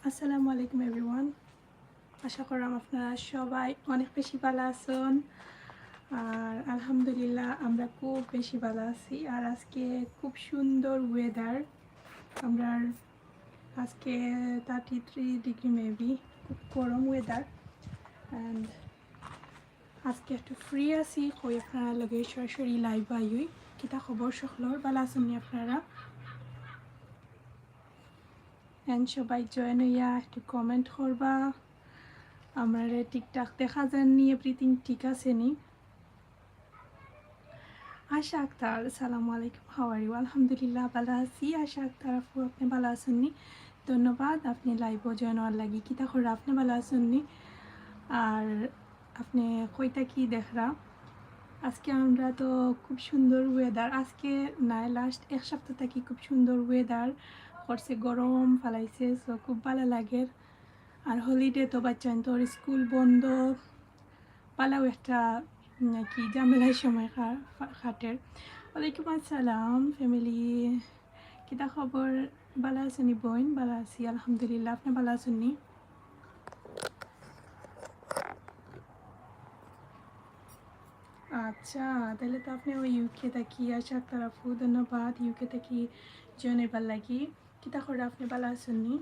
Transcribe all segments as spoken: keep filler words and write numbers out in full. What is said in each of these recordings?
আসসালামু আলাইকুম এভরিওয়ান। আশা করলাম আপনারা সবাই অনেক বেশি ভালা আছইন। আর আলহামদুলিল্লাহ, আমরা খুব বেশি ভালা আছি। আর আজকে খুব সুন্দর ওয়েদার। আমরার আজকে থার্টি থ্রি ডিগ্রি মেবি, খুব গরম ওয়েদার। অ্যান্ড আজকে একটু ফ্রি আছি, কই আপনারার লগে সরাসরি লাইভ আইউই। কিতা খবর সকলর, ভালা আছইন নি আপনারা? এন্ড সবাই জয়েন অইয়া একটু কমেন্ট করবা। আমরারে ঠিকঠাক দেখা যার নি, এভরিথিং ঠিক আছে নি? আশা আক্তার, আসসালামু আলাইকুম, how are you? আলহামদুলিল্লাহ, ভালা আছি। আশা আক্তার আপু, আপনে ভালা আছইন নি? ধন্যবাদ, আপনে লাইভো জয়েন অওয়ার লাগি। কিতা খবর, আপনে ভালা আছইন নি? আর আপনে কই থাকি দেখরা? আজকে আমরা তো খুব সুন্দর ওয়েদার, আজকে নায়, লাস্ট এক সপ্তাহ থাকি খুব সুন্দর ওয়েদার করছে, গরম ফালাইছে, সো খুব ভালা লাগের। আর হলিডে তো বাচ্চাইন্তর স্কুল বন্ধ, ভালাউ একটা নাকি ঝামেলার সময় কা-, কাটের। ওয়ালাইকুম আসসালাম ফ্যামিলি, কিতা খবর? ভালা আছইন নি বইন? ভালা আছি আলহামদুলিল্লাহ, আপনে ভালা আছইন নি? আচ্ছা, তাইলে তো আপনে ওই ইউকে থাকি। আশা আক্তার আপু, ধন্যবাদ ইউকে থাকি জয়েন অইবার লাগি। কিতা খবর, আপনে ভালা আছইন নি?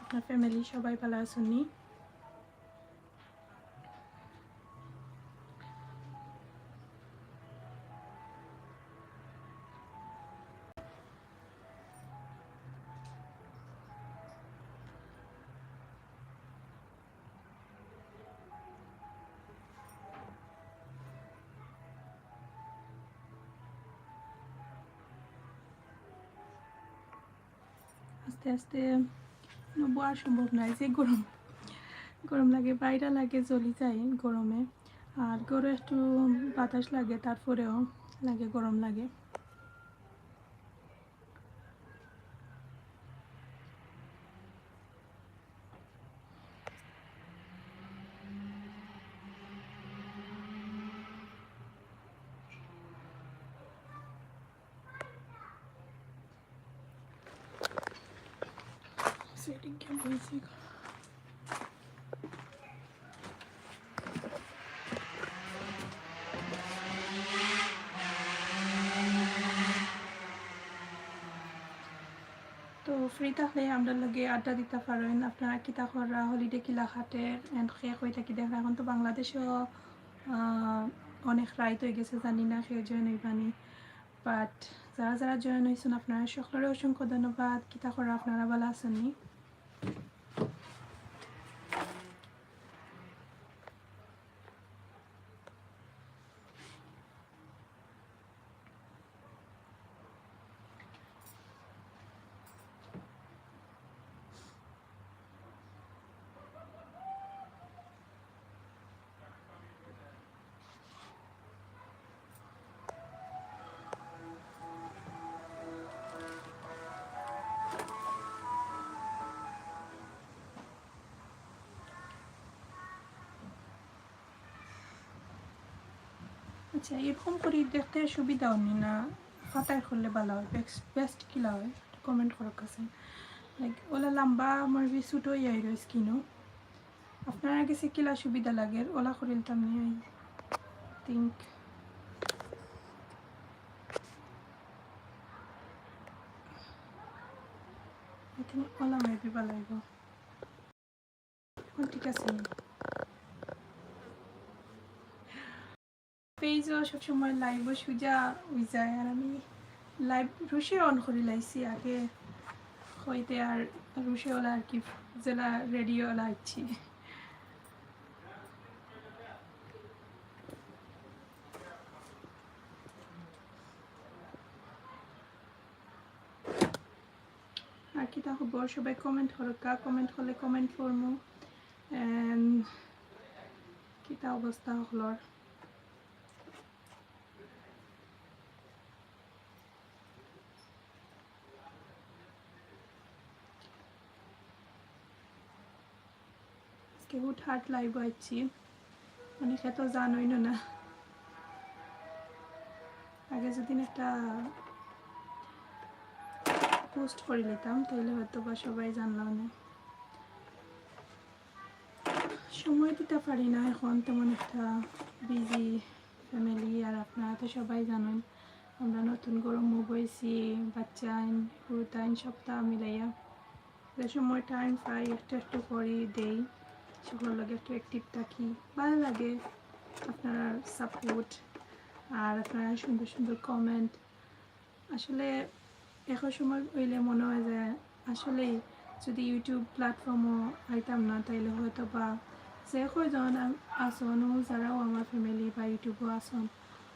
আপনার ফ্যামিলি সবাই ভালা আছইন নি? আস্তে আস্তে না বওয়া সম্ভব নায়, যে গরম, গরম লাগে, বাইরা লাগে, জ্বলি যায় গরমে। আর ঘরো একটু বাতাস লাগে, তারপরেও লাগে, গরম লাগে। তো ফ্রি থাকলে আমরার লগে আড্ডা দিতা পারইন। আপনারা কিতা কররা, হলিডে কিলা কাটের, এন্ড কে কই থাকি দেখরা? এখন তো বাংলাদেশো, আহ, অনেক রাইত অই গেছে, জানি না কেউ জয়েন অইবা নি। বাট যারা যারা জয়েন অইছইন, আপনারা সকলরে অসংখ্য ধন্যবাদ। কিতা কররা, আপনারা ভালা আছইন নি? আচ্ছা, এরকম করি দেখতে সুবিধা অয়নি না, ফাতায় করলে ভালা অয়, বেস্ট, বেস্ট কিলা অয়, একটু কমেন্ট করউক্কা চাইন। লাইক, ওলা লাম্বা, আমার বি ছোট অইয়া রয় স্কিনও। আপনারার গেছে কিলা সুবিধা লাগের, ওলা করিলতাম নি, I think। I think OLA maybe ভালা অইবো। এখন ঠিক আছে নি? পেজও সবসময় লাইভও সুজা অই যায়, আর আমি লাইভ রুশে অন করি লাইছি আগে অইতে, আর রুশে ওলা আর কি, যেলা রেডি ওলা আইছি। আর কিতা খবর? সবাই কমেন্ট করউক্কা, কমেন্ট করলে কমেন্ট করমু। And কিতা অবস্থা হকলর? আজকে হুটহাট লাইভ আইছি, অনেকে তো জানইন না। আগে যদি একটা পোস্ট করি নিতাম, তাইলে হয়তো বা সবাই জানলাম না। সময় দিতে পারি না এখন, তেমন একটা বিজি ফ্যামিলি। আর আপনারা তো সবাই জানেন, আমরা নতুন ঘরো মুভ অইছি, বাচ্চাইন, হুরুতাইন সবটা মিলাইয়া যে সময় টাইম পাই একটু একটু করি দেই, সবার লগে একটু অ্যাক্টিভ থাকি। ভালা লাগে আপনারার সাপোর্ট আর আপনারার সুন্দর সুন্দর কমেন্ট। আসলে এখন সময় অইলে মনে হয় যে আসলেই যদি YouTube প্ল্যাটফর্মও আইতাম না, তাইলে হয়তো বা যে কয়জন আ-, আছন, যারাও আমার ফ্যামিলি বা YouTube-ও আছন,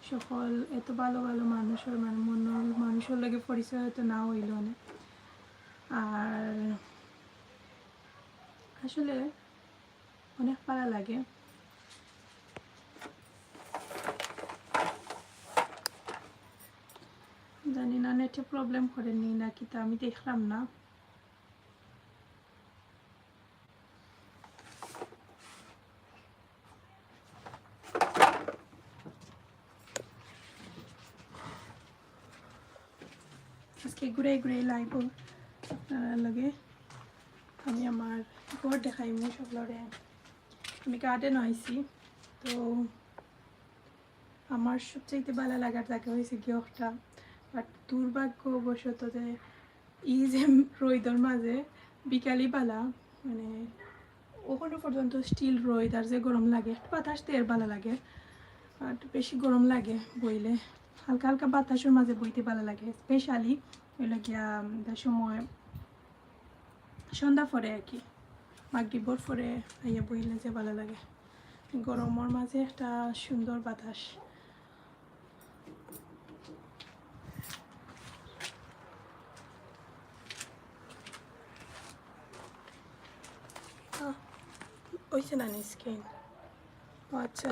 সকল এত ভালা ভালা মানুষর, মানে, মনর মানুষর লগে পরিচয় হয়তো না অইলো অনে। আর আসলে অনেক ভালা লাগে। জানি না নেটে প্রবলেম করে নি না কিতা, আমি দেখলাম না। আজকে ঘুরে ঘুরে লাইভ আপনারার লগে আমি আমার ঘর দেখাইমু সকলরে। আমি গার্ডেন আইছি, তো আমার সবচাইতে ভালা লাগার জাগা হইছে গিয়া একটা, বাট দুর্ভাগ্যবশত যে এই যে রইদর মাঝে বিকালই বালা, মানে, অখনো পর্যন্ত স্টিল রইদ, আর যে গরম লাগে, একটু বাতাস দের ভালা লাগে, আর বেশি গরম লাগে বইলে। হালকা হালকা বাতাসর মাঝে বইতে ভালা লাগে, স্পেশালি অইলো গিয়া, উম, যে সময় সন্ধ্যা পরে আর কি, মাগরিবর পরে আইয়া বইলে যে ভালা লাগে। গরমর মাঝে একটা সুন্দর বাতাস। আহ, অইছে না নি স্ক্রিন? ও আচ্ছা।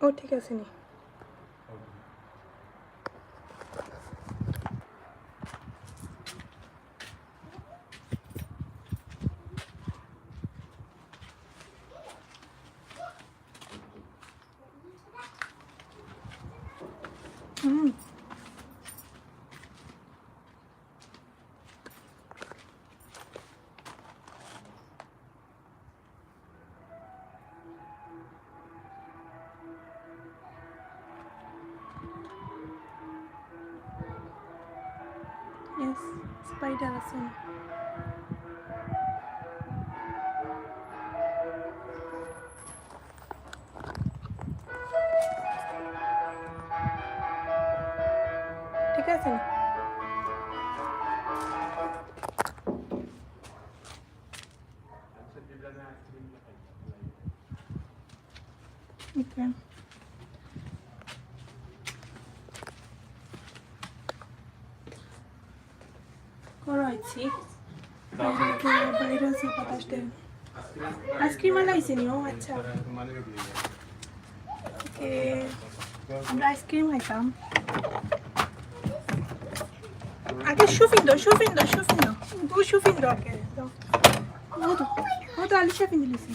ও, ঠিক আছে নি। হুম। Yes, স্পাইডার আছে। ঠিক আছে। ওকে। করাইছি। বাইরে আছে বাতাস দেয়। আইসক্রিম আনাইছে নি? ও আচ্ছা। ওকে। আমরা আইসক্রিম খাইতাম। আগে শু ফিন্দো, শু ফিন্দো, শু ফিন্দো। গো শু ফিন্দো আগে। দাও। ও তো, ও তো আলিশা ফিন্দিলিছে।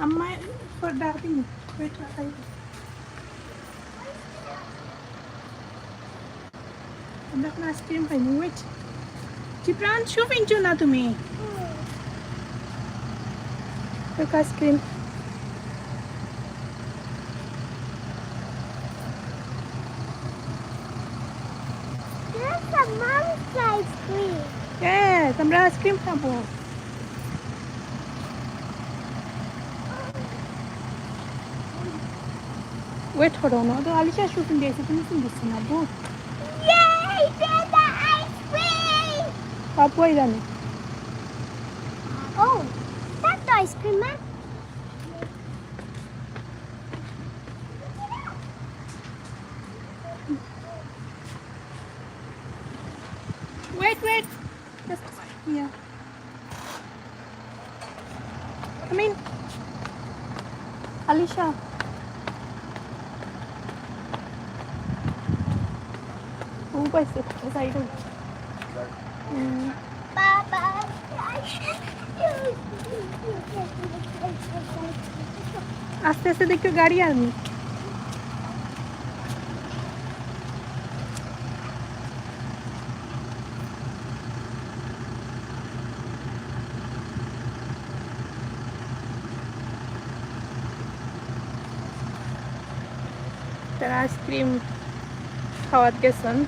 আম্মা পর ডাক দিন। ওয়েট, রাখাই। আমরা এখন আইসক্রিম খাইনি, ওয়েট। জিপ্রান, শু ফিনছো না তুমি? Look, ice cream. There's a monkey ice cream. Yes, আমরা আইসক্রিম খাবো। ওয়েট করো না, তো আলিশা শু ফিন্দিলিছে, তুমি ফিন্দিলিছো না, বউ। Yay, there's the ice cream. Papu আইলানি। Oh, that's the ice cream man. Wait, wait. Just, yeah. I mean, Alisha. Oh, by side. Mm. আস্তে আস্তে দেখো গাড়ি আনবি। তারা আইসক্রিম খাওয়াত গেছইন।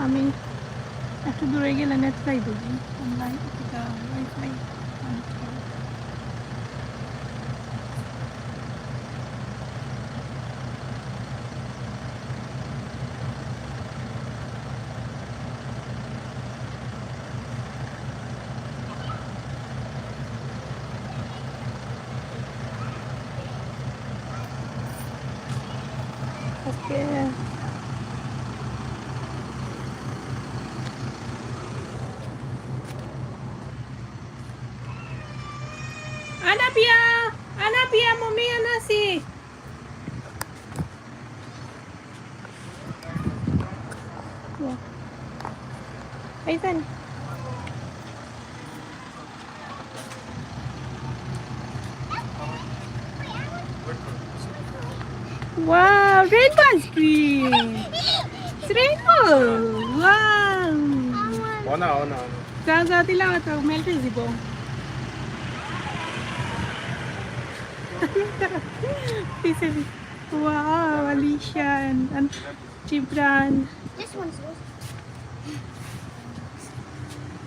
আমি একটু দূরে গেলে নেট পাইব কি? অনলাইন এটা ওয়াইফাই। আজকে আনা পিয়া, আনা পিয়া, মমি আনাসি। এই যান। Wow, rainbow ice cream. It's rainbow. Wow. অনা, অনা, অনা। যা, যা, দিলাম তো, মেল্ট অই যিবো। পিছে, পিছে। Wow, Alisha and, and Gibran. This one's yours.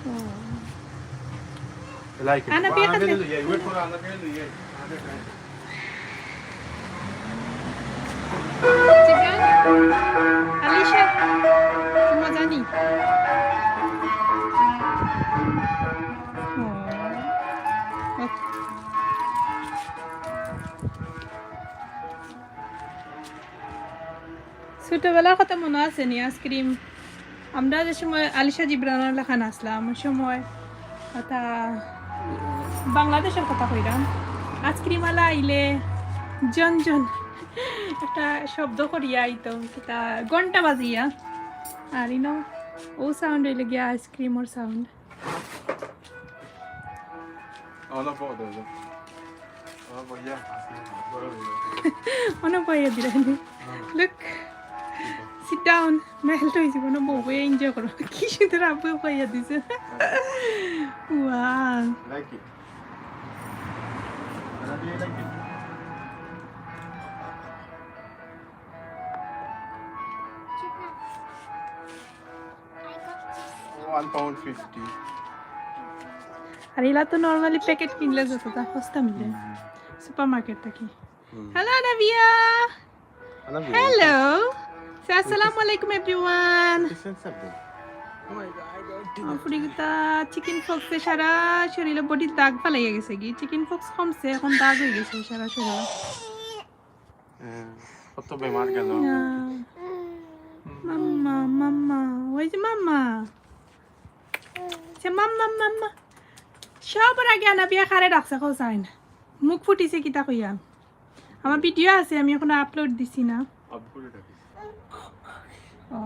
Oh. Like it. Ana, piya khate. Wait for Ana, piya. Gibran, Alisha, মজা নি? Oh. Okay. ছোটবেলার কথা মনো আছে নি? আইসক্রিম, আমরা যে সময় আলিশা জিবরানর লাখান আছলাম, ওই সময় কথা, বাংলাদেশর কথা কইরাম, আইসক্রিমআলা আইলে জন জন একটা শব্দ করিয়া আইতো, কিতা ঘন্টা বাজিয়া। আর ইনো ও সাউন্ড অইলো গিয়া আইসক্রিমর সাউন্ড। অনো বইয়া দিলাম। Look. Sit down. মেল্ট অই যিবো না, বউ বইয়া এনজয় করো। কি সুন্দর আব্বু বইয়া দিছে। Wow. Like it. Rabi, like it. One pound fifty. আর ইলা তো normally প্যাকেট কিনলে যতটা সস্তা মিলে সুপারমার্কেট থাকি। হুম। Hello, Anavia. Hello. Hello. Say assalamu alaikum, everyone. ফুড়িগুতা চিকেন পক্সে সারা শরীরে বডির দাগ ফালাইয়া গেছে গি। চিকেন পক্স কমছে, এখন দাগ অই গেছে সারা শরীরে। হ্যাঁ, কত বেমার গেল। না। মাম্মা, মাম্মা, ওই যে মাম্মা। সে মাম্মা, মাম্মা। সবর আগে আনাবিয়া খারে ডাকছে, কও চাই না। মুখ ফুটিছে কিতা কইয়া। আমার ভিডিও আছে, আমি এখনো আপলোড দিছি না। ও।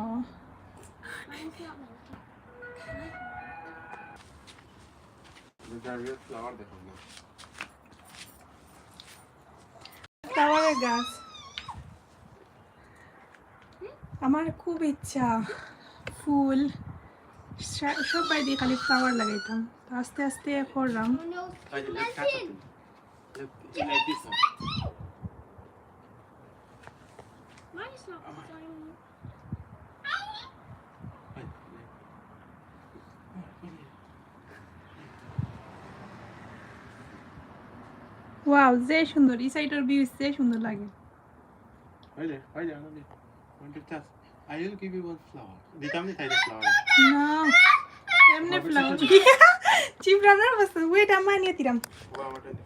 ফ্লাওয়ারের গাছ। আমার খুব ইচ্ছা ফুল, সা-, সবাই দিয়ে খালি ফ্লাওয়ার লাগাইতাম। তো আস্তে আস্তে করলাম। Mine is not. Wow, যে সুন্দর, এই সাইডের ভিউ যে সুন্দর লাগে। হইলে, হইলে, হইলে। One, two, just. I will give you one flower. দিতাম নি তাইলে ফ্লাওয়ার। না, এমনি ফ্লাওয়ার। চিপড়ানোর অবস্থা, ওয়েট আমার নিয়ে দিলাম। বাবা, ওটা দে।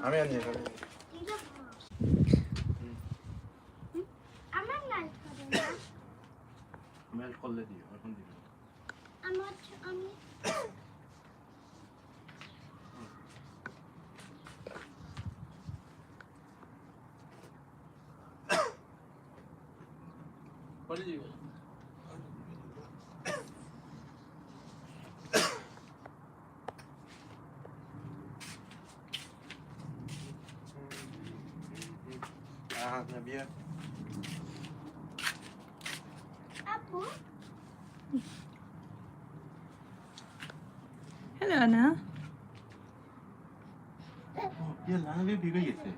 আমি আনি, আমি আনি। আমার লাইট করে না। মেল্ট করলে দিও, এখন দিও। আমার, আমি। Ah, na biya. Apu? Hello, Anna. Oh, yalla, Anna, baby, কই গেছে?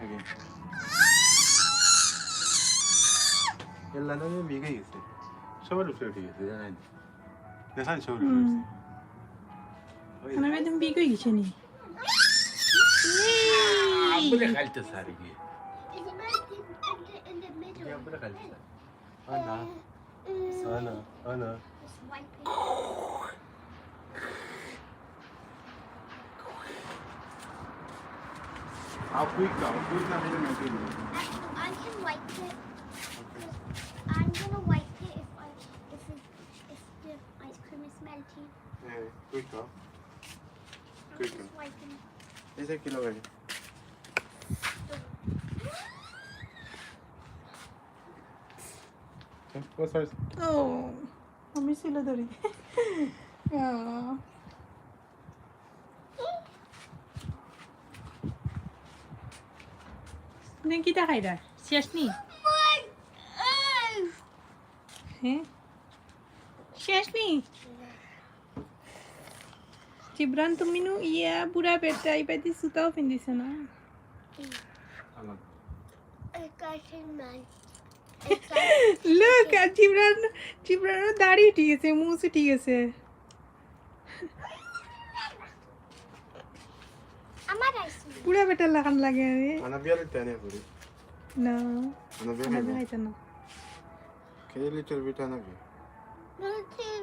Again. Yalla, Anna, baby, কই গেছে? সবার উপরে উঠে গেছে, জানেন? দেখেন, সবার উপরে উঠে গেছে। ওই Anna, baby, তুমি big হয়ে গেছে নি? আব্বুরে খাইতে স্যার গিয়ে। Is it in the, in the, in the middle? আব্বুরে খাইতে sir. Anna. Anna, Anna. Just wipe it. How quick, how quick, না, এটা মেনটেন করো। I, I can wipe it. Okay. I'm gonna wipe it if I, if it, if the ice cream is melting. হ্যাঁ, quick, huh? I'm just wiping. এই যে কিলো ভাই। Oh, sorry. Oh, আমি ছিল ধরি। Oh. তুমি কিতা খাইরা? শেষ নি? হ্যাঁ? শেষ নি? জিবরান, তুমি নু ইয়া বুড়া বেটা, ইবাদি সুতাও পিন্দিছে না। আমার। Look, আর জিবরান, জিবরানর দাড়ি উঠি গেছে, মুছ উঠি গেছে। আমার আইছে। বুড়া বেটার লাখান লাগে রে। আনা বিয়ালে তেনে করি। না। আনা বিয়ালে আনা তেনে। বিয়ালে তেনে। Okay, little bit আনা বিয়া। Little,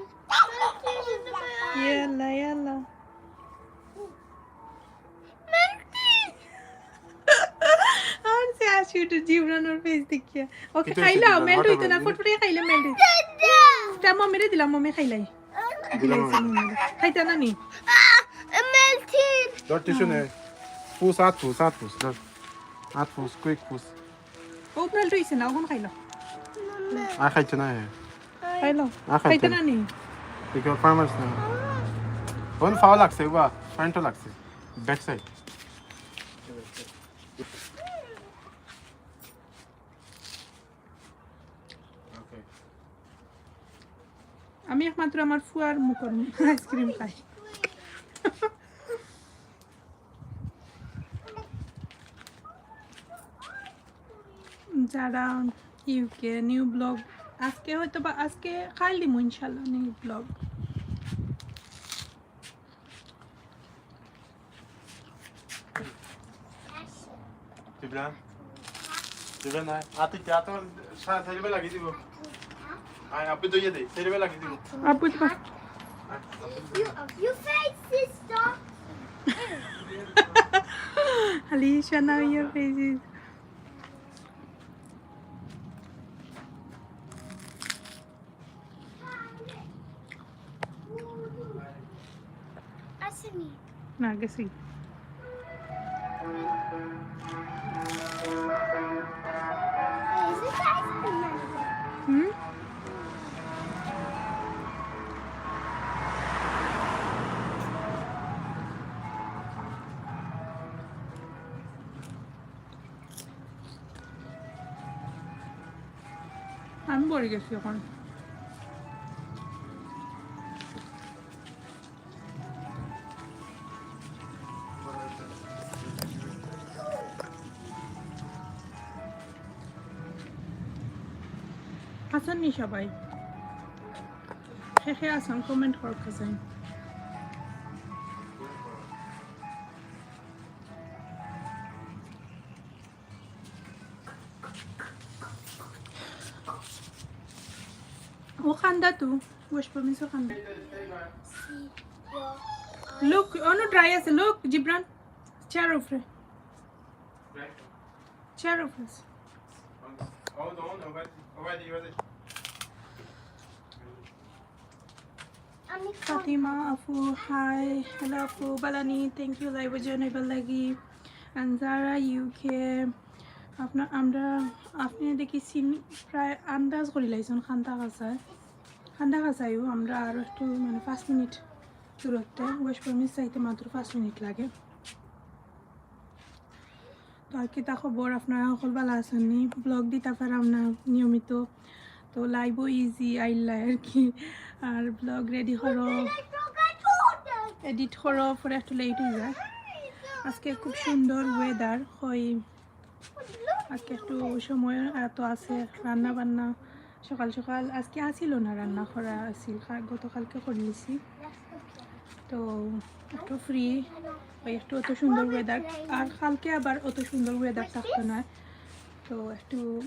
little bit. ইয়াল্লা, ইয়াল্লা। আর সে আসি উঠে জিবরানর face দেখিয়া। Okay, কিতা খাইলা, হইছে? Melt হইতো না, ফুটফুটে খাইলে melt হইতো। তা মমিরে দিলাম, মমি খাইলাই। দিলাম। খাইতা না নি? Melting. ধর, tissue নে। ফুস, আত ফুস, আত ফুস, ধর। আত ফুস, quick ফুস। ও melt হইছে না, অখন খাইলো। আর খাইছে না, হে। খাইলো। আর খাইতে খাইতে না। না নি? দেখো, farmers না। অখন ফাও লাগছে, বা, প্যান্টও লাগছে। Back side. Okay. আমি একমাত্র আমার ফুয়ার মুখর ice cream খাই। যারা UK new vlog, আজকে হয়তো বা, আজকে কাইল দিমু ইনশাল্লাহ new vlog। জিবরান, জিবরান, আয়। আতে, আতে, সা-, সাইডে লাগিয়ে দিব। আয়, আপনি তো ইয়ে দে, সাইডে লাগিয়ে দিব। আপু তো আয়, আপনি তো You, you face, sister. Alicia, now your face is আসেনি। না, গেছি। এই যে ice cream আনবো। হুম? আমি পড়ে গেছি এখন। আছেন নি সবাই? কে কে আছেন, comment করতে চাই। ও খান্দা তো, wash permission খান্দা। Look, অনু dry আছে, look, জিবরান, chair উপরে। Chair উপরে আছে। আমি ফাতিমা আপু, hi। Hello আপু, বালানি, thank you live-ও join হইবার লাগি। আনজারা UK, আপনার আমরা আপনি দেখি সিন প্রায় আন্দাজ করি লাইছেন খান্দা কাছায়। খান্দা কাছায়ও আমরা আরও একটু মানে পাঁচ মিনিট দূরত্বে। ওয়েস্ট প্রমিস যাইতে মাত্র পাঁচ মিনিট লাগে। তো আর কিতা খবর, আপনারা সকল ভালা আছইন নি? ব্লগ দিতা পারাম না নিয়মিত, তো লাইভও ইজি আইলাই আর কি। আর ব্লগ রেডি করো, এডিট করো, পরে একটু লেট অই যায়। আজকে খুব সুন্দর ওয়েদার, কই আজকে একটু সময় এত আছে রান্না বান্না। সকাল সকাল আজকে আছিল না, রান্না করা আছিল, কা- গতকালকে করিলিছি। তো একটু ফ্রি, ওই একটু অত সুন্দর ওয়েদার, আর কালকে আবার অত সুন্দর ওয়েদার থাকতো না। তো একটু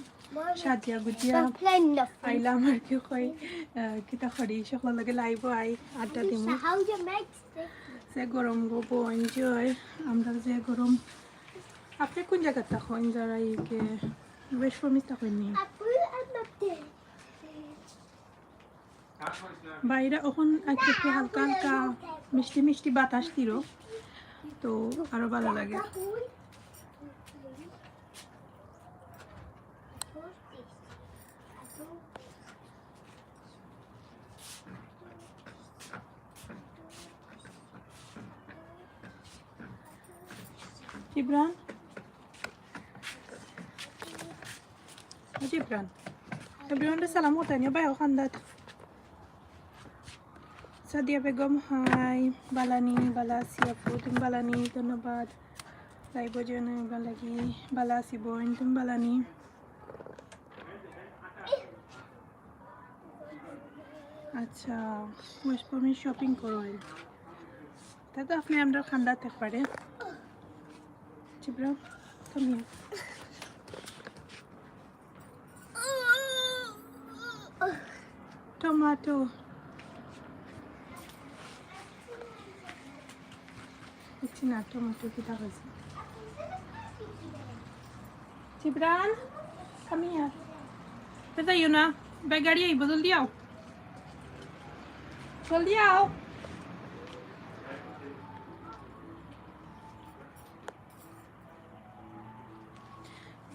সাজিয়া গুজিয়া আইলাম আর কি, কই আহ, কিতা করি, সকলর লগে লাইভও আই, আড্ডা দিমু। যে গরম গো বইন, এনজয়। আমরা যে গরম। আপনি কোন জায়গাত থাকইন? যারা এই যে ওয়েস্ট প্রমিস থাকইন নি? বাইরে এখন একটু একটু হালকা হালকা মিষ্টি মিষ্টি বাতাস দিল, তো আরো ভালো লাগে। জিবরান, ও জিবরান, জিবরানরে সালাম করতে নিও, ভাই, ওখান দাঁত। সাদিয়া বেগম, হাই, বালানি, বালা আছি আপু, তুমি বালানি, ধন্যবাদ। লাইভও জয়েন অইবার লাগি, বালা আছি বইন, তুমি বালানি? আচ্ছা, ওয়েস্ট প্রমিস শপিং করো। তা তো আপনি আমরা খান্দাত একবারে। Jibran, come here. টমেটো। বুঝছি না, টমেটো কিতা কইছে। Jibran, come here. কোথায় যাইও না? ভাই, গাড়ি আইবো, জলদি আও। জলদি আও।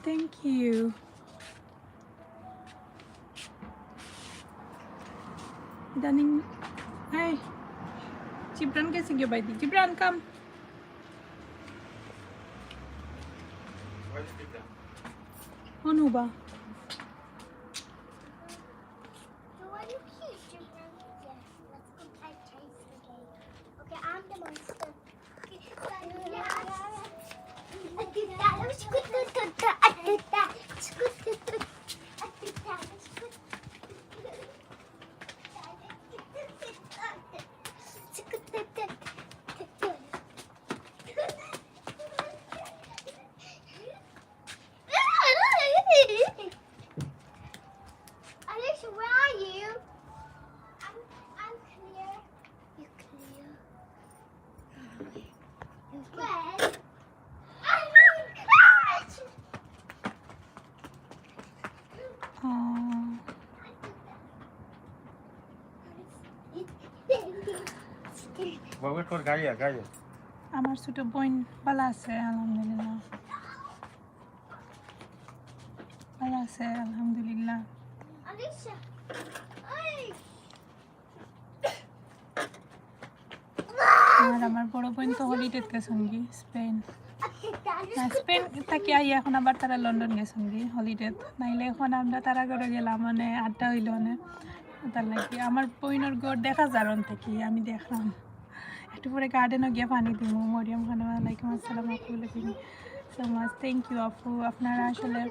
Thank you. ইদানিং, এই, জিবরান গেছে গিয়ে বাইদি। জিবরান, come. অনুবা। So are you cute, Jim? Yes. Let's go play chase the game. Okay, I'm the monster. Alicia, where are you? I'm, I'm clear. You clear? Where? Wait, wait for গাড়ি, গাড়ি। আমার ছোট বইন ভালা আছে, আলহামদুলিল্লাহ। ভালা আছে, আলহামদুলিল্লাহ। Alicia, ওই। আর আমার বড় বইন তো হলিডেত গেছইন গি স্পেন। না, স্পেন থাকি আইয়া এখন আবার তারা লন্ডন গেছইন গি হলিডেত। নাইলে এখন আমরা তারা ঘরো গেলাম, মানে আড্ডা অইলো অনে। তার লাগি আমার বইনর ঘর দেখা যার অন থাকি, আমি দেখলাম। একটু পরে গার্ডেনো গিয়া পানি দিমু। মরিয়ম খানম, ওয়ালাইকুম আসসালাম আপু, looking so much, thank you আপু। আপনারা আসলে,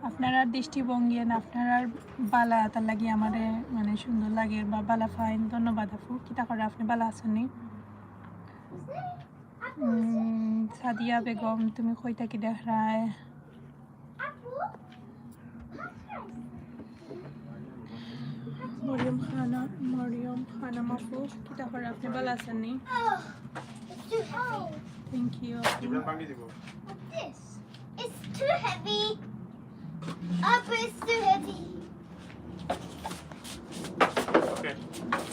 আপনারার দৃষ্টিভঙ্গি and আপনারার ভালা, তার লাগি আমারে মানে সুন্দর লাগে বা ভালা পাইন। ধন্যবাদ আপু। কিতা করে, আপনি ভালা আছইন নি? উম, সাদিয়া বেগম, তুমি কই থাকি দেখরায়? মরিয়ম খানা, মরিয়ম খানা মাহফুজ, কিতা করে, আপনি ভালা আছইন নি? Thank you. This is too heavy. Up, it's too heavy. Okay.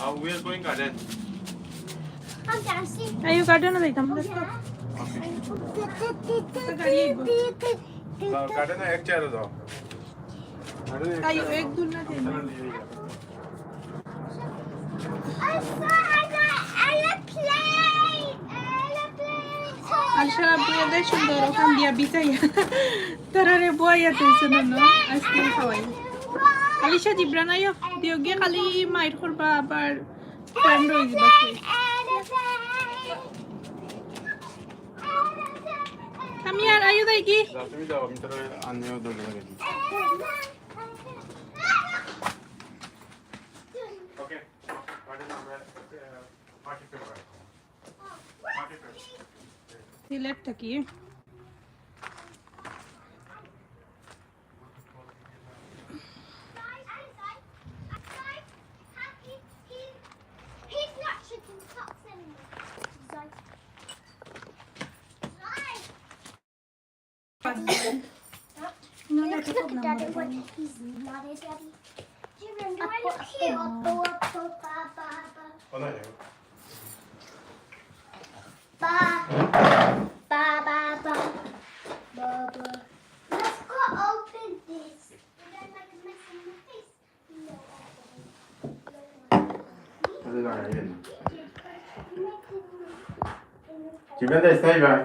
Uh, we are going garden. I'm dancing. আইও, গার্ডেনো যাইতাম। Let's go. Okay. গাড়ি আইবো। গার্ডেনে এক চেয়ারে দাও। গার্ডেনে এক তাই চেয়ারে এক দাও। দুই না তিন। আপনারা নিয়ে যান। আলিশার আব্বু এদের সুন্দর ওখান দিয়া বিছাইয়া। তারারে বইয়া তুলছে না, আইসক্রিম খাওয়াই। আলিশা জিব্রান আইও, দিও গিয়ে খালি মাইর করবা, আবার ফ্রেন্ড হয়ে যাবে। আমি আর আইও দেই কি? যাও, তুমি যাও, আমি তোর আনিও দৌড়ে গেছি। ওকে, গার্ডেন আমরা, আহ, পার্টি পেপার। সিলেট থাকি। Look at Daddy when he's mad at Daddy. Do you remember when I look here? Up, up, up, up, up, up. Ba, ba, ba, ba, ba, ba. Let's go open this. And then, like, mess in the face. Stay by.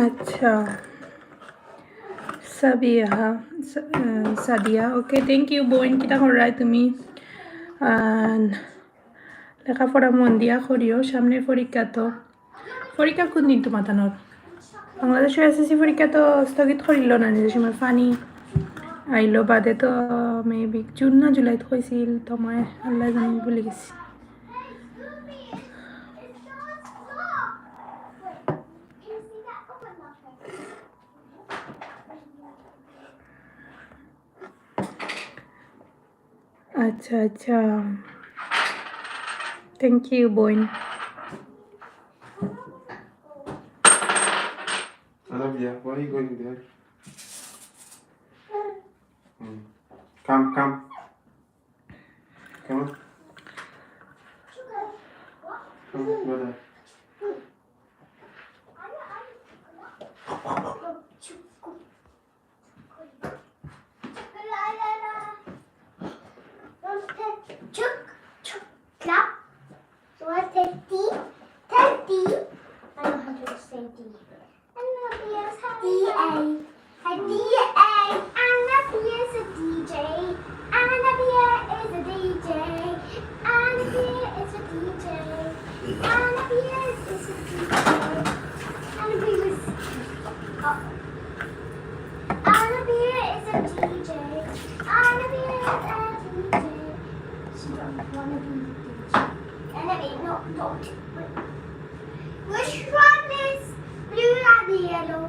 আচ্ছা, সাবিয়া, সা-, আহ, সাদিয়া, ওকে, thank you বোন। কিতা কররায় তুমি? আহ, লেখাপড়া মন দিয়া করিও, সামনে পরীক্ষা তো। পরীক্ষা কোন দিন তোমার তানোর? বাংলাদেশর এসএসসি পরীক্ষা তো স্থগিত করিল না, নিজের সময় পানি আইলো বাদে তো মেবি জুন না জুলাইত কইছিল, তোমায় আল্লাহ জানি ভুলি গেছি। আচ্ছা, আচ্ছা। Thank you, বোন। Olivia, why are you going there? Hmm. Come, come. Come on. Come, brother. Chuk, chuk, clap. So I said D, tell D. I know how to say D. D A. Hey, D A. Anna B is a D J. Anna B is a D J. Anna B is a D J. Anna B is a D J. Anna B was. Oh. Anna B is a D J. Anna B is a D J. She don't wanna be a D J. Anna B, no, don't. Wait. Which one is blue and yellow?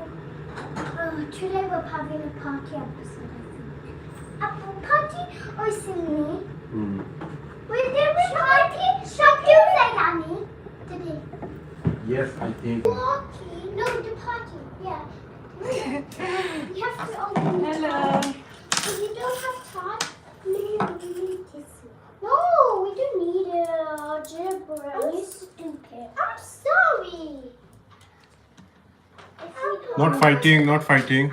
Oh, today we're having a party episode, I think. A pool party or singing? Hmm. We're doing a party. Shall we play, Danny? Today. Yes, I think. Walking. No, the party. Yeah. We have to open the Hello. Party. If you don't have time, maybe we need this. No, we don't need a zebra. You're stupid. I'm sorry. Not fighting, not fighting.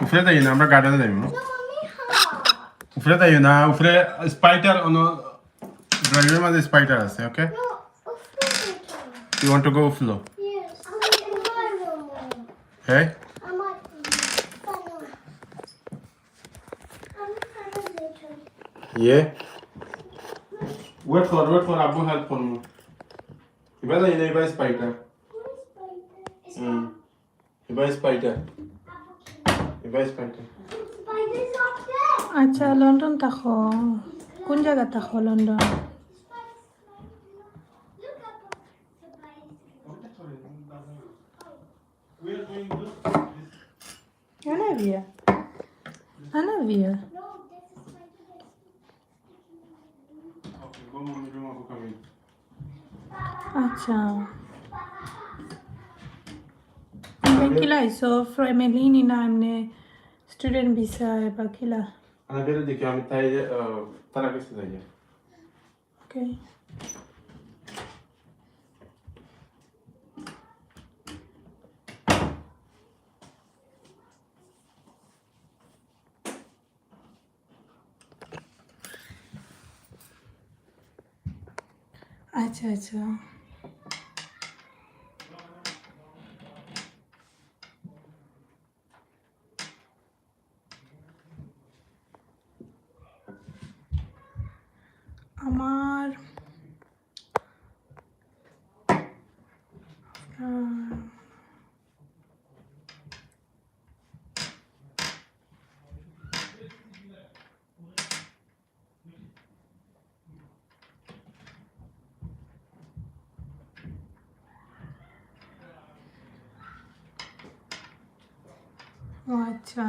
উপরে যাইও না, আমরা গার্ডেনে যাইমু। উপরে যাইও না, উপরে স্পাইডার, অনো ড্রয়িংরুমর মাঝে স্পাইডার আছে, ওকে? You want to go, Flo? Yes. হ্যাঁ? ইয়ে। Wait কর, wait কর, আব্বু হেল্প করমু। ইবা যাইও না, ইবা স্পাইডার। হুম। ইবা স্পাইডার। ইবা স্পাইডার। আচ্ছা, লন্ডন থাকো। কোন জাগা থাকো লন্ডন? Olivia. Olivia. আচ্ছা। কিলা আইছো? ফ্যামিলি নি না এমনি স্টুডেন্ট ভিসা বা কিলা? আমি বেরো দেখি, আমি তাই, আহ, তারা গেছে যাই। ওকে। আচ্ছা, আচ্ছা। আমার, আহ, ও আচ্ছা।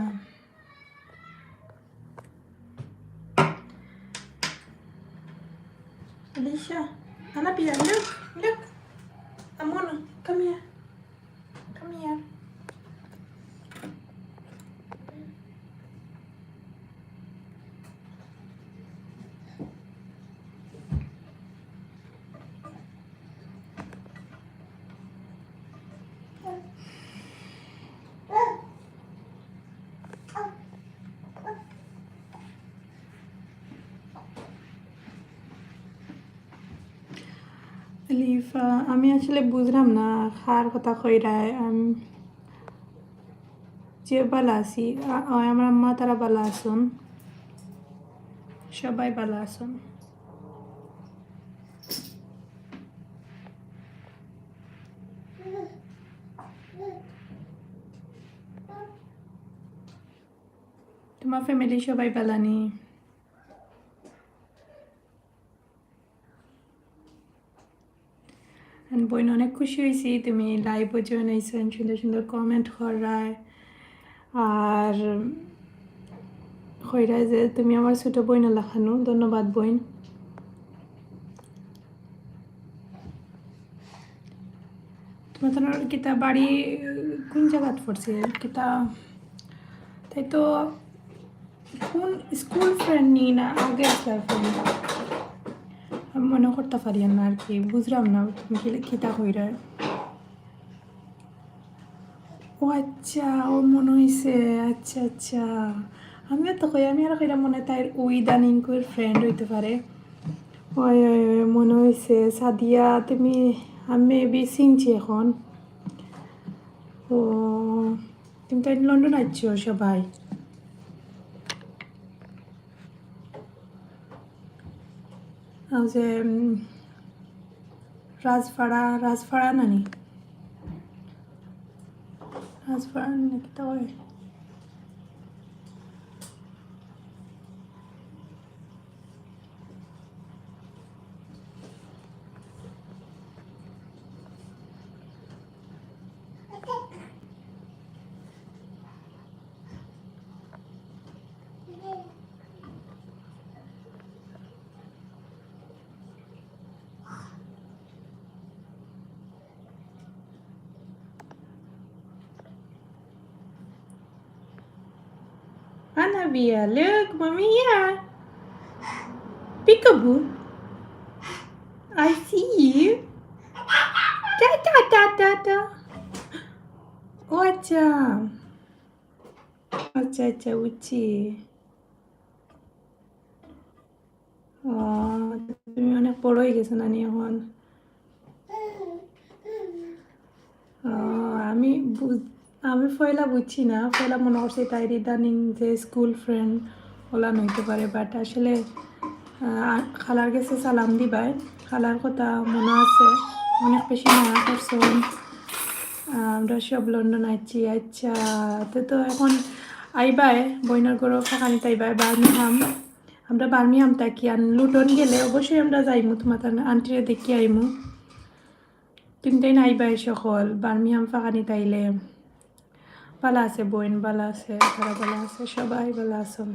Alicia, Anabia, look, look. Amona, come here. Come here. লিফা, আমি আসলে বুঝলাম না কার কথা কইরায়। আম, যে ভালা আছি, আ-, আ-, আমার আম্মা তারা ভালা আছইন, সবাই ভালা আছইন। তোমার family সবাই ভালা নি? And বইন, অনেক খুশি হইছি তুমি live-ও join হইছো, সুন্দর সুন্দর comment কররায়। আর কইরায় যে তুমি আমার ছোট বইন লাখানু। ধন্যবাদ বইন। তোমার তো কিতা বাড়ি কোন জাগাত পড়ছে? কিতা তাই তো কোন school friend নি না আগে আসলে friend? আমি মনে করতে পারি না আর কি, বুঝলাম না তুমি কি, কিতা কইরায়। ও আচ্ছা, ও মনে হইছে, আচ্ছা আচ্ছা। আমিও তো কই, আমি আর কইরা মনে হয় তাইর ওই ইদানিংকুর friend হইতে পারে। ওই, ওই, ওই, মনে হইছে, সাদিয়া, তুমি, আমি maybe চিনছি এখন। ও, তুমি তো লন্ডন আইছো সবাই। আর যে, উম, রাজপাড়া, রাজপাড়া নানি? রাজপাড়া নানি কিতা কয়? Anabia, look, mommy here. Peekaboo, I see you. Ta ta ta ta ta. ও আচ্ছা, আচ্ছা আচ্ছা, বুঝছি। ও, তুমি অনেক বড় হয়ে গেছো নানি এখন। ও, আমি বুঝ-, আমি পয়লা বুঝছি না, পয়লা মনে করছি তাইর ইদানিং যে school friend ওলা নইতে পারে, but আসলে, আহ, খালার গেছে সালাম দিবায়, খালার কথা মনে আছে, অনেক বেশি মনে করছে। আহ, আমরা সব লন্ডন আইছি, আচ্ছা, তো, তো এখন আইবায়, বইনর ঘরো ফাঁকানিত আইবায়, বার্মিংহাম। আমরা বার্মিংহাম থাকি, আর লুটন গেলে অবশ্যই আমরা যাইমু, তোমার তান আন্টিরে দেখি আইমু। তুমি তাইন আইবায় সকল, বার্মিংহাম ফাঁকানিত আইলে। ভালা আছে বইন, ভালা আছে, তারা ভালা আছে, সবাই ভালা আছইন।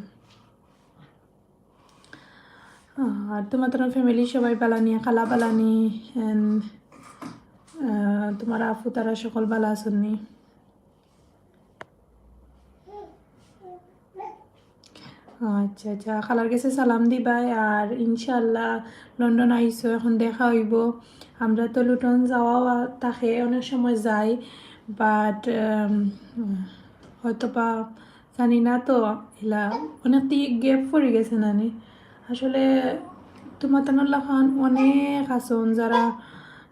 আর তোমার তান family সবাই ভালা নি, খালা ভালা নি, and, আহ, তোমার আফু তারা সকল ভালা আছইন নি? আচ্ছা, আচ্ছা, খালার গেছে সালাম দিবায়, আর ইনশাআল্লাহ লন্ডন আইছো, এখন দেখা হইব। আমরা তো লুটন যাওয়া থাকে, অনেক সময় যাই, but, উম, হয়তো বা জানি না তো, এলা অনেক দি-, gap পড়ি গেছে নানি। আসলে তুমার তানোর লাখান অনেক আছইন যারা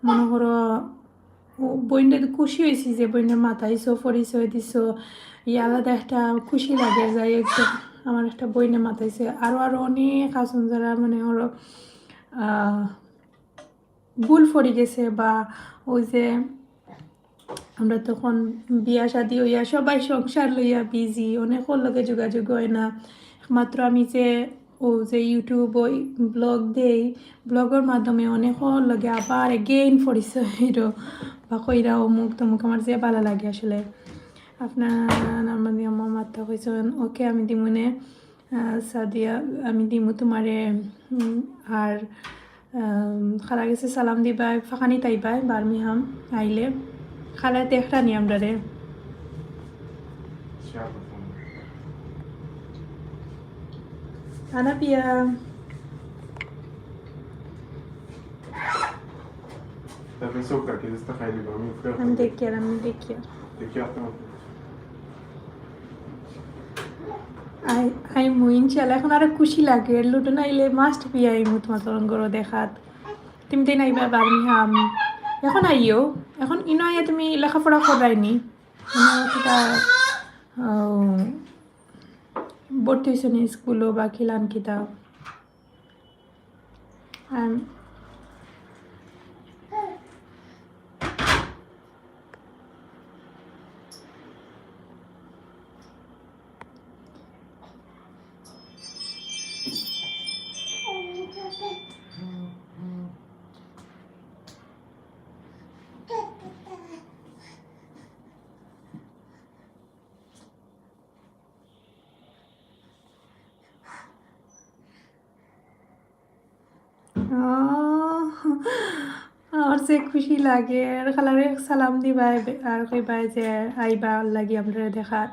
মনে করো, ও বইনরে খুশি অইছি যে বইনরে মাতাইছো, পরিচয় দিছো, ই আলাদা একটা খুশি লাগে। যাই হোক, আমার একটা বইনে মাতাইছে। আরও, আরও অনেক আছইন যারা মনে করো, আহ, ভুল পড়ি গেছে বা ওই যে আমরা তখন বিয়া শাদি অইয়া সবাই সংসার লইয়া বিজি, অনেকর লগে যোগাযোগ অয় না। একমাত্র আমি যে ও যে YouTube ওই ব্লগ দেই, ব্লগর মাধ্যমে অনেকর লগে আবার again পরিচয় হইল বা কইরা অমুক তমুক, আমার যে ভালা লাগে আসলে। আপনার আমার নিয়ম মাত্তা কইছেন, ওকে আমি দিমুনে। আহ, সাদিয়া, আমি দিমু তুমারে, উম, আর, আম, খালার গেছে সালাম দিবায়, ফাঁকানিত আইবায়, বার্মিংহাম আইলে। খালায় দেখরা নি আমরারে। আনা পিয়া। তারপরে চোখ রাখি, just খাই দিবা, আমি উপরে আমি দেখি আর, আমি দেখি আর। দেখি আপনার আই, আইমু, ইনশাআল্লাহ। এখন আরো খুশি লাগে, লুটন আইলে must be আইমু তুমার তরঙ্গর দেখাত। তুমি দিন আইবা বার্মিংহাম। এখন আইও, এখন ইনো আইয়া তুমি লেখাপড়া করায়নি। মানে কিতা, আহ, ভর্তি হইছো নি স্কুলো বা কিলান কিতা? আম, আহ, আমার যে খুশি লাগে, আর খালারে সালাম দিবায়, আর কইবায় যে আইবা লাগি আমরারে দেখাত।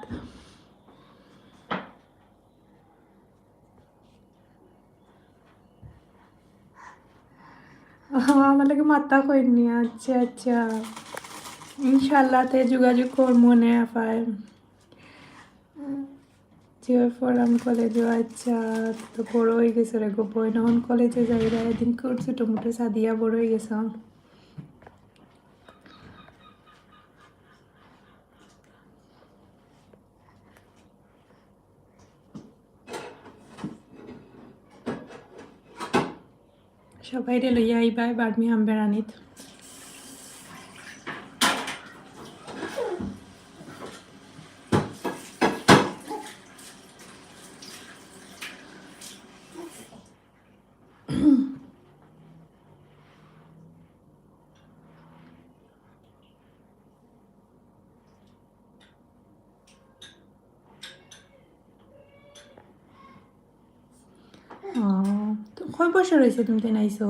আহ, আমার লগে মাত্তা কইরনি, আচ্ছা, আচ্ছা। ইনশাআল্লাহ তে যোগাযোগ করমু নে আফায়। জিও ফোরাম কলেজও, আচ্ছা, তো বড় অই গেছে রে গো বইন, এখন কলেজে যাইরা, এদিন খুব ছোট মোটো সাদিয়া বড় অই গেছে। সবাইরে লইয়া আইবায় বার্মিংহাম বেড়ানিত। ও, তো কয় বছর অইছে তুমি তাইন আইছো?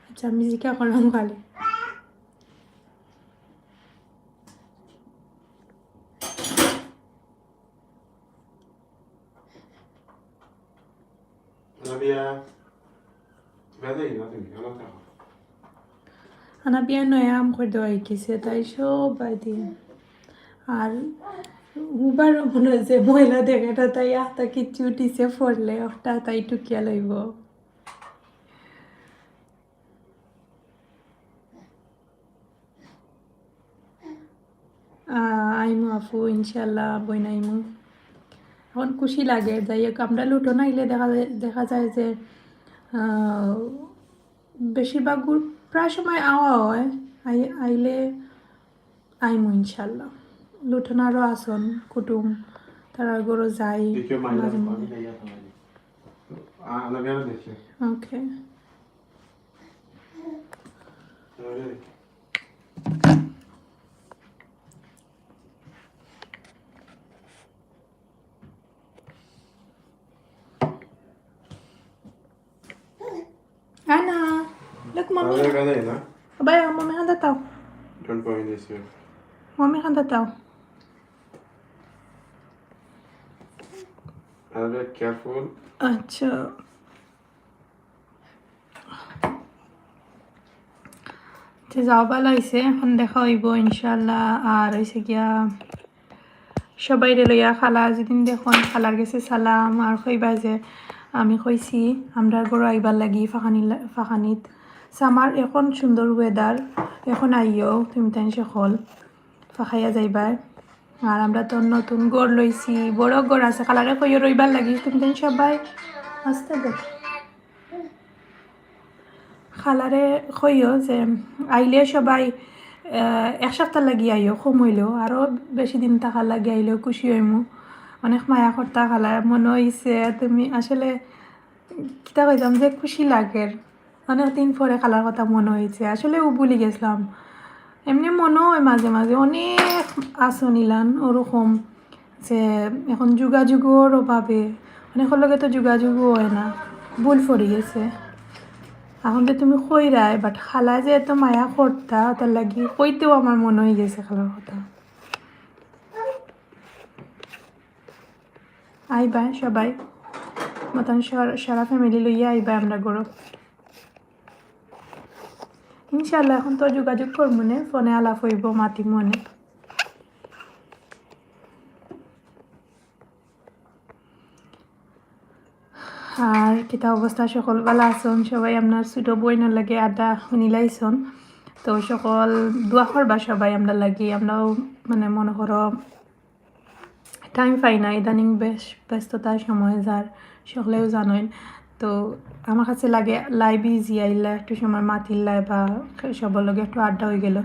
আচ্ছা, আমি জিকা করলাম খালি। আনাবিয়া, বেদে না তুমি, আনা থাকো। আনাবিয়া নয়া আম করে দেওয়া হইছে, তাই সব বাই দিয়ে। আর উবার মনে হয় যে ময়লা দেখে না, তাই আতা কিচ্ছু উঠিছে পড়লে, ওটা তাই টুকিয়া লইব। আহ, আইমু আপু, ইনশাল্লাহ, বইন আইমু। এখন খুশি লাগে, যাই হোক, আমরা লুটন আইলে দেখা যায়, দেখা যায় যে, আহ, বেশিরভাগ গু-, প্রায় সময় আওয়া হয়, আই-, আইলে আইমু ইনশাল্লাহ। লুটন আরও আছইন, কুটুম, তারার ঘরো যাই দেখিও, মাইনাস মাঝে আমি মাঝে। খাইয়া খাওয়াই। আ-, আলাদা আলাদা দেখি। ওকে। আলাদা দেখি। আনা, look, mommy. আলাদা আলাদা না? বাই, mommy হাতে দাও। Don't point this way. Mommy হাতে দাও। আরে, careful. আচ্ছা। তে যাও, ভালা অইছে, এখন দেখা অইবো ইনশাআল্লাহ। আর অইছে গিয়া সবাইরে লইয়া খালা যেদিন দেখইন, খালার গেছে সালাম, আর কইবা যে, আমি কইছি আমরার ঘরো আইবার লাগি ফাখানি লা-, ফাখানিত। Summer, এখন সুন্দর weather, এখন আইও তুমি তাইন সকল ফাখাইয়া যাইবায়। আর আমরা তো নতুন ঘর লইছি, বড় ঘর আছে, খালারে কইও রইবার লাগি তুমি তাইন সবাই। আস্তে দেখ। খালারে কইও যে আইলে সবাই, আহ, এক সপ্তাহ লাগি আইও, কম অইলেও আরও বেশি দিন থাকার লাগি আইলেও খুশি অইমু। অনেক মায়া করতা খালায়, মনো অইছে তুমি আসলে কিতা কইতাম যে খুশি লাগের। অনেক দিন পরে খালার কথা মনো অইছে, আসলে ও ভুলি গেছিলাম। এমনে মনো অয় মাঝে মাঝে, অনেক আছইন ইলান ওরকম যে এখন যোগাযোগর অভাবে অনেকর লগে তো যোগাযোগও অয় না, ভুল পড়ি গেছে। এখন তো তুমি কইরায়, but খালায় যে এত মায়া করতা, তার লাগি কইতেও আমার মনো অই গেছে খালার কথা। আইবায় সবাই, মতন সার-, সারা family লইয়া আইবায় আমরার ঘরো। ইনশাআল্লাহ, এখন তো যোগাযোগ করমুনে, ফোনে আলাপ অইবো, মাতিমুনে। আর কিতা অবস্থা, সকল ভালা আছইন? সবাই আপনার ছোট বইনর লগে আড্ডা হুনিলাইছইন। তো সকল দোয়া করবা সবাই আমরার লাগি। আমরাও মানে মনো করো time পাই না, ইদানিং বেশ ব্যস্ততার সময় যার, সকলেও জানইন। তো আমার কাছে লাগে live easy, আইলা একটু সময় মাতিলায় বা সবর লগে একটু আড্ডা অই গেল।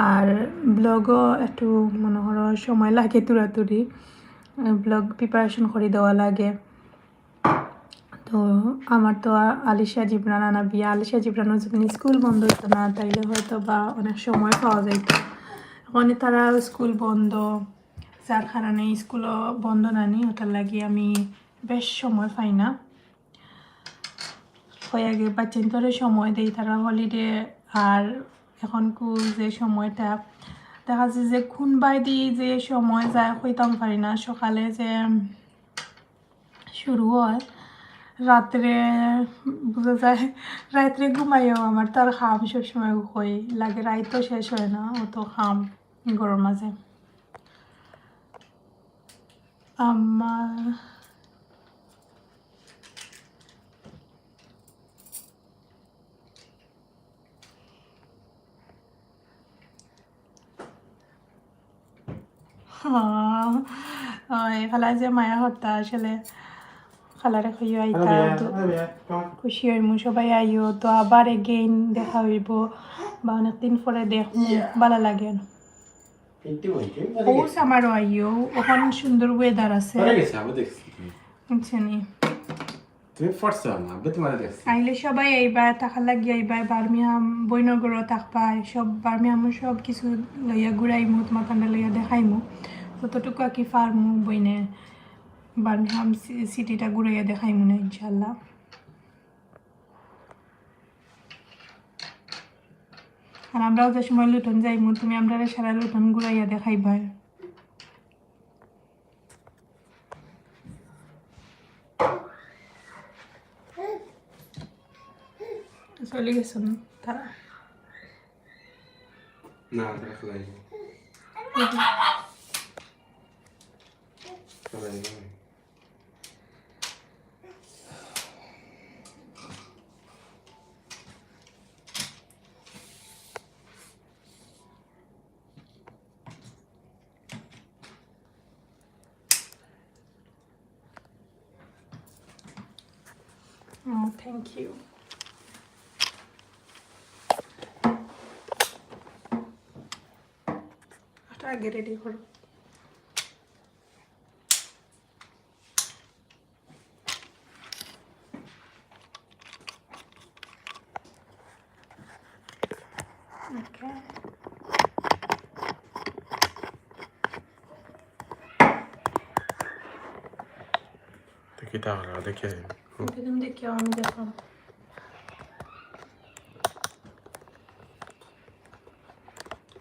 আর vlogও একটু মনো করো সময় লাগে তুরাতুরি, vlog preparation করি দেওয়া লাগে। তো আমার তো আ-, আলিশা জিবরান আনা বিয়া, আলিশা জিবরানর যদি স্কুল বন্ধ অইতো না, তাইলে হয়তো বা অনেক সময় পাওয়া যাইতো। এখন তারার স্কুল বন্ধ, যার কারণে স্কুলও বন্ধ নানি, ওটার লাগি আমি বেশ সময় পাই না। কই আগে বাচ্চাইন্তরে সময় দেই, তারা holiday, আর এখন কু যে সময়টা দেখা যায় যে কোন বাইদি যে সময় যায় কইতাম পারি না। সকালে যে শুরু হয় রাত্রে, বুঝা যায় রাত্রে ঘুমাইও, আমার তো আর কাম সবসময় কই লাগে, রাইত তো শেষ হয় না, অত কাম ঘরর মাঝে। আমার হ্যাঁ, ওই খালা যে মায়া করতা আসলে, খালারে কইও আইতা, তো খুশি অইমু, সবাই আইও, তো আবার again দেখা অইবো, বা অনেকদিন পরে দেখমু, ভালা লাগে। ও summerও আইও, ওখান সুন্দর weather আছে। বুঝছনি? তুমি ফর্সা না, আব্বে তোমার দেখছি। আইলে সবাই আইবা, থাকার লাগি আইবা, বার্মিংহাম বইনর ঘরো থাকবা, সব বার্মিংহামর সব কিছু লইয়া ঘুরাইমু, তোমার তান্ডা লইয়া দেখাইমু। যতটুকু আর কি পারমু বইনে বার্মিংহাম সি-, সিটিটা ঘুরাইয়া দেখাইমু না ইনশাআল্লাহ। আর আমরাও যে সময় লুটন যাইমু, তুমি আমরারে সারা লুটন ঘুরাইয়া দেখাইবা। চলে গেছইন তারা। না, তারা খেলাই। খেলাই। Oh, thank you. এটা আগে রেডি করো। Okay. দেখি তাহলে, দেখে। ওকে, তুমি দেখিও, আমি দেখলাম।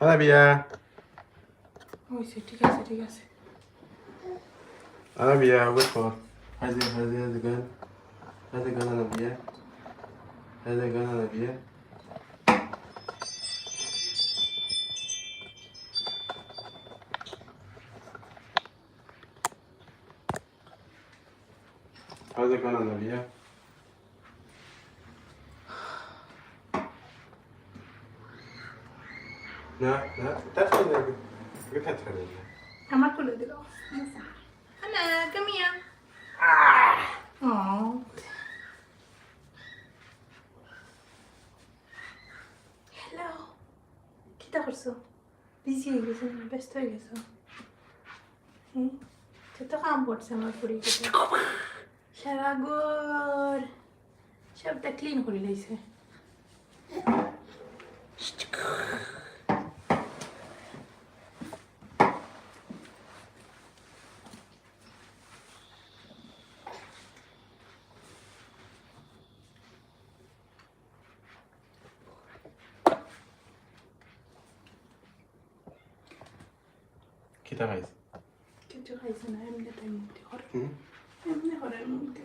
আনাবিয়া। হইছে, ঠিক আছে, ঠিক আছে। Anabia, wait for. How's it, how's it, how's it going? How's it going, Anabia? How's it going, Anabia? How's it going, Olivia? না, না, touch করো না। তুমি touch করো না। আমার কোলে দিল। আনা, come here. Ah! Oh. Hello. কিতা করছো? বিজি হয়ে গেছো না? ব্যস্ত হয়ে গেছো? হুম? যত কাম করছে আমার পরিবারে। সারা ঘর সবটা ক্লিন করে লাইছে। কিতা খাইছ? কিছু খাইছে না, এমনি তাই মুক্তি করে। হুম? এমনি করে মুক্তি।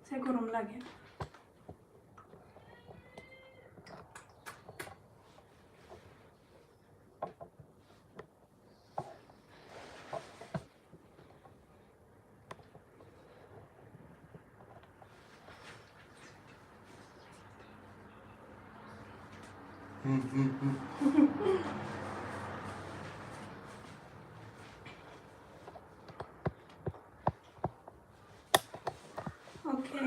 সে গরম লাগে। হুম, হুম, হুম। ওকে।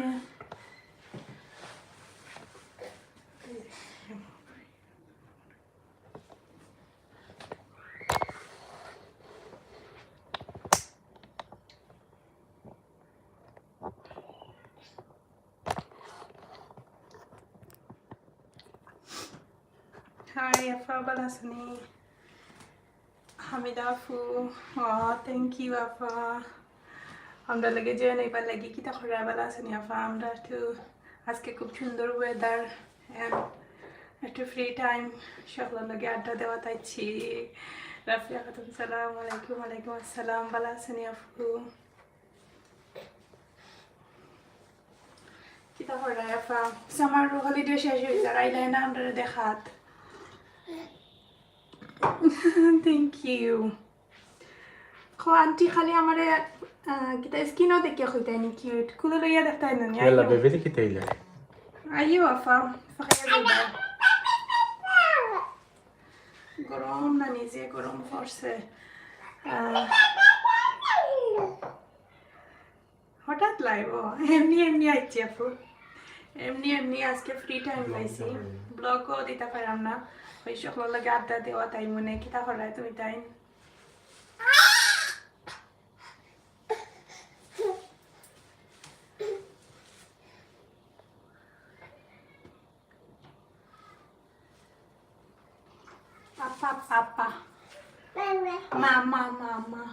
হাই আফা, ভালা আছনি? হামিদা আফু, ও, thank you আফা। আমরা লগে join হইবার লাগি। কিতা খবর, ভালা আছনি আফা? আমরা তো আজকে খুব সুন্দর weather, and একটু free time, সকলর লগে আড্ডা দেওয়াত আইছি। রাফিয়া খাতুন, সালাম আলাইকুম। ওয়ালাইকুম আসসালাম, ভালা আছনি আফু? কিতা খবর আফা? Summer holiday শেষ হয়ে যার, আইলাই না আমরারে দেখাত। Thank you। খো আন্টি খালি আমারে, আহ, কিতা skin ও দেখিয়া কইতায় নি cute। কুলো লইয়া দেখতায় না নি, বেলা আইও। বেবি দেখি তাইলে। আইও আফা, ফাঁকাইয়া যাইবা। গরম না নিজে গরম পড়ছে। আহ, হঠাৎ live ও, এমনি এমনি আইছি আফু। এমনি এমনি আজকে free time পাইছি। Vlog ও দিতা পারলাম না। ওই সকলর লগে আড্ডা দেওয়াত আই মনে, কিতা করায় তুমি তাইন? পাপা, পাপা। মামা, মামা।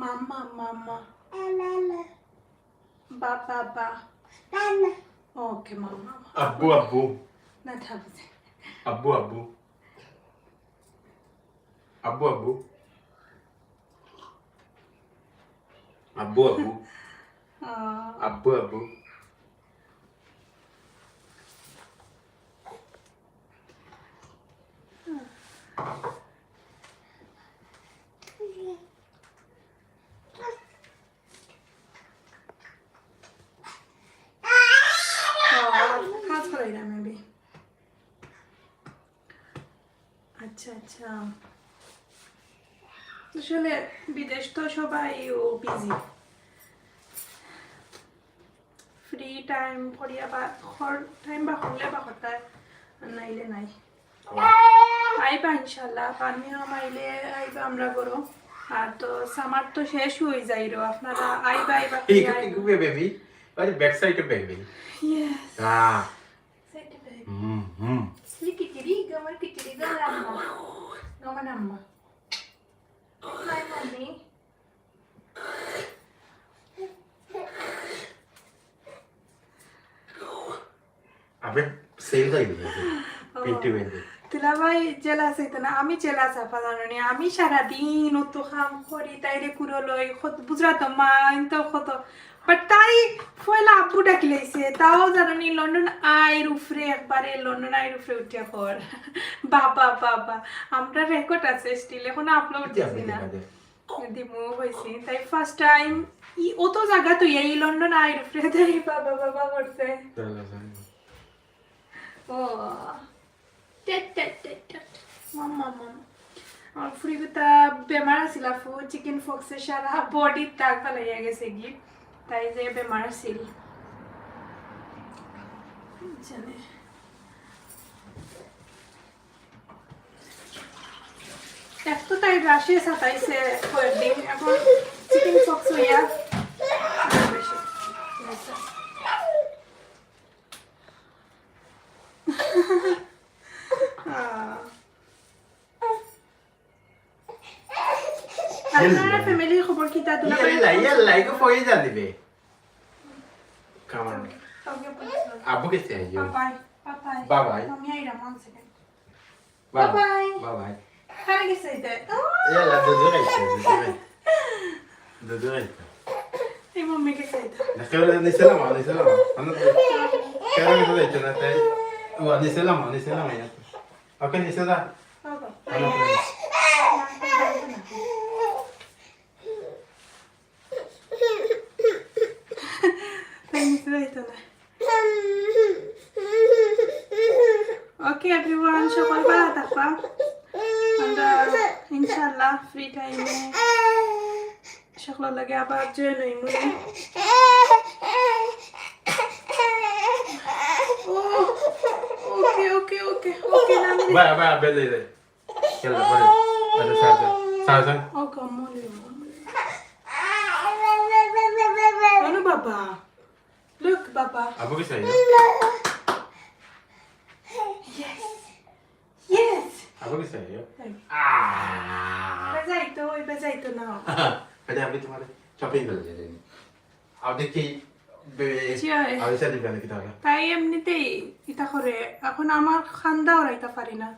মামা, মামা। বাবা, বা। ওকে, মামা। আব্বু, আব্বু। না, থাক। আব্বু, আব্বু। আব্বু, আব্বু। আব্বু, আব্বু। আহ। আব্বু, আব্বু। আহ, কাজ করাই না, maybe। আচ্ছা, আচ্ছা। আসলে বিদেশ তো সবাই ও busy। Free time করিয়া বা খর-, time বা করলে বা করতায়, আর নাইলে নাই। আইবা ইনশাআল্লাহ, বার্মিংহাম আইলে আইবা আমরা ঘরো। আর তো summer তো শেষ হয়ে যাইরো, আপনারা আইবা, আইবা, এই আইবা। কি বেবি? আরে back side বেবি। Yes। হ্যাঁ। Side এ বেবি। হুম, হুম। এই কিচিরি, আমার কিচিরি, আমার আম্মা। আমার আম্মা। Hi, mommy। আবে, সেল যাই দিবে। ও। পিটি বেঁধে। তুলা ভাই jealous হইতো না, আমি jealous আফা জানো নি, আমি সারাদিন অত কাম করি, তাইরে কুড়ো লই, কত বুঝরা তো মা, ইন তো কত, But তাই পয়লা আব্বু ডাকি লাইছে, তাও জানো নি, লন্ডন আইর উপরে একবারে, লন্ডন আইর উপরে উঠিয়া কর। বাবা, বাবা, আমরা রেকর্ড আছে still, এখনো আপলোড দিছি না। দিমু কইছি, তাই ফার্স্ট টাইম ই অত জাগা তো এই লন্ডন আইর উপরে তাই বাবা, বাবা করছে। ও, টেট, টেট, টেট, টেট। মাম, মাম, মাম। আমার ফুরিগুতা বেমার আছিল, আপু, চিকেন ফক্সে সারা বডির দাগ ফালাইয়া গেছে গি। তাই যে বেমার আছিল। জানে। এক তো তাই রাশে সাতাইছে কয়েকদিন, এখন চিকেন ফক্স হইয়া আরো বেশি। আহ। আপনারা ফ্যামিলির খবর কিতা? দুলাভাই ইয়াল্লা, ইয়াল্লা, এগু ফয়ে যা দিবে। Come on. আব্বু গেছে আইও। বাবাই, বাবাই। বাবাই। আমি আইরাম, one second। বাবাই। বাবাই। কারে গেছে এটা? ইয়াল্লা, দুধু খাইছে, দুধু খাইছে। দুধু খাইছে। এই মাম্মি গেছে এটা। দেখো, নিচে লামা, নিচে লামা। কেন নিচে যাইতো না তাই? ও, নিচে লামা, নিচে লামা, ইয়া। ওকে, নিচে যা। বাবা। তাই নিচে যাইতো না। ওকে এভরিওয়ান, সকল ভালা থাকবা। আমরা ইনশাআল্লাহ ফ্রি টাইমে সকলর লগে আবার জয়েন হইমু। ও, ওকে, ওকে, ওকে, ওকে, নাম দে। Bye, bye, bye, bye, bye. খেলা করে। আরে, স্যার, স্যার, স্যার, স্যার। ও, কমল। আরে বাবা। Look, বাবা। আব্বু কি চাই? Yes. Yes. আব্বু কি চাই? Thank you. আহ। বাজাই তো, ওই বাজাই তো না। আরে, আমি তোমার শপিং করে যাই। আর দেখি, বে-, জি, হয়। আর ইচ্ছা দিবে না কিতা হলো? তাই এমনিতেই ইতা করে। এখন আমার খান্দা ওরাইতা পারি না।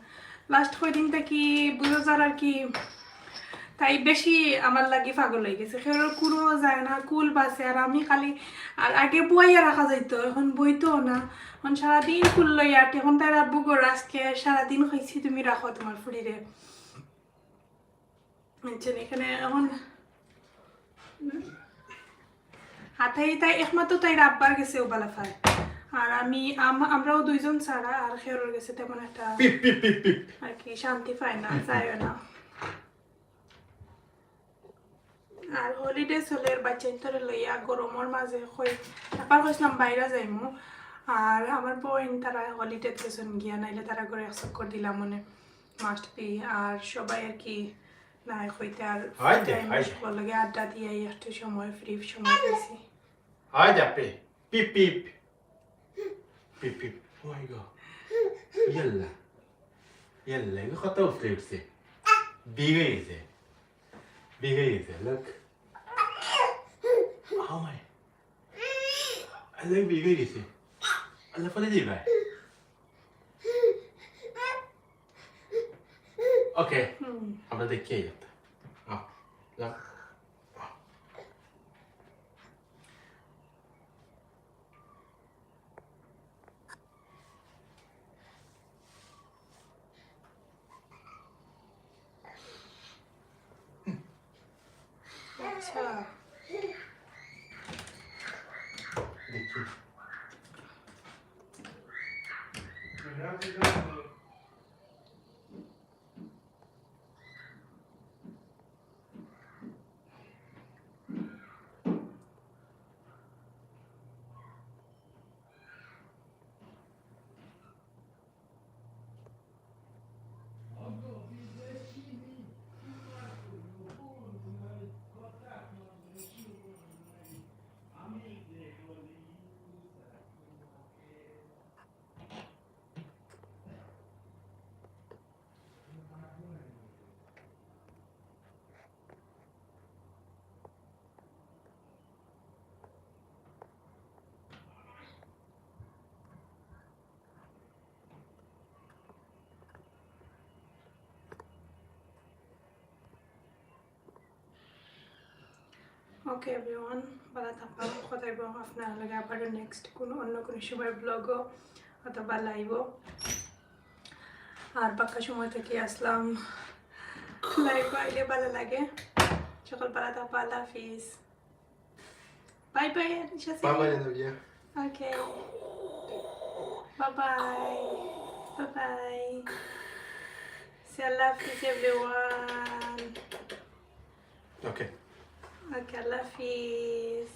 লাস্ট কয়দিন থাকি বুঝো যার আর কি, তাই বেশি আমার লাগি পাগল হয়ে গেছে। কেউর কুলো যায় না, কুল বাসে, আর আমি খালি, আর আগে বইয়া রাখা যাইতো, এখন বইতো না। এখন সারাদিন কুল লইয়া আটি। এখন তাই আব্বু গো আজকে সারাদিন কইছি, "তুমি রাখো তোমার ফুড়িরে।" বুঝছেন, এখানে এখন হাতে তাই একমাত্র তাই রাব্বার গেছে ও বালা পায়। আর আমি, আম-, আমরাও দুইজন ছাড়া আর কেউর গেছে তেমন একটা পিপ, পিপ, পিপ, পিপ। আর কি শান্তি পায় না, যায়ও না। আর হলিডে চলের বাচ্চাইন্তরে লইয়া গরমর মাঝে কই, একবার কইছিলাম বাইরে যাইমু। আর আমার বোন তারা হলিডে গেছইন গিয়া, নাইলে তারা ঘরে এক চক্কর দিলাম মনে। Must be। আর সবাই আর কি নাই কইতে আর হয় দে, time হয় দে। সকল লগে আড্ডা দিয়া একটু সময়, ফ্রি সময় পাইছি। হয় দে, পে, পিপ, পিপ। পিপ, পিপ। Oh my God। ইয়াল্লা। ইয়াল্লা, এগু কত উফরে উঠছে। বিগ হয়ে গেছে। বিগ হয়ে গেছে, look। Oh my। আল্লাহ, বিগ হয়ে গেছে। আল্লাহ, ফলে দিবা। ওকে, হুম। আমরা দেখি এই একটা। আহ, যাও। আচ্ছা। দেখি। ওকে এভরিওয়ান, ভালা থাকবা। কথা অইবো আপনার লগে আবার নেক্সট কোনো অন্য কোনো সময় ব্লগও অথবা লাইভও। আর বাক্কা সময় থাকি আসলাম, লাইভ আইলে ভালা লাগে। সকল ভালা থাকবা, আল্লাহ হাফিজ। Bye bye Anisha. Bye bye, Anabia. Okay, bye bye, bye bye. সে আল্লাহ হাফিজ এভরিওয়ান। Okay. ওকে, আল্লাহ হাফিজ।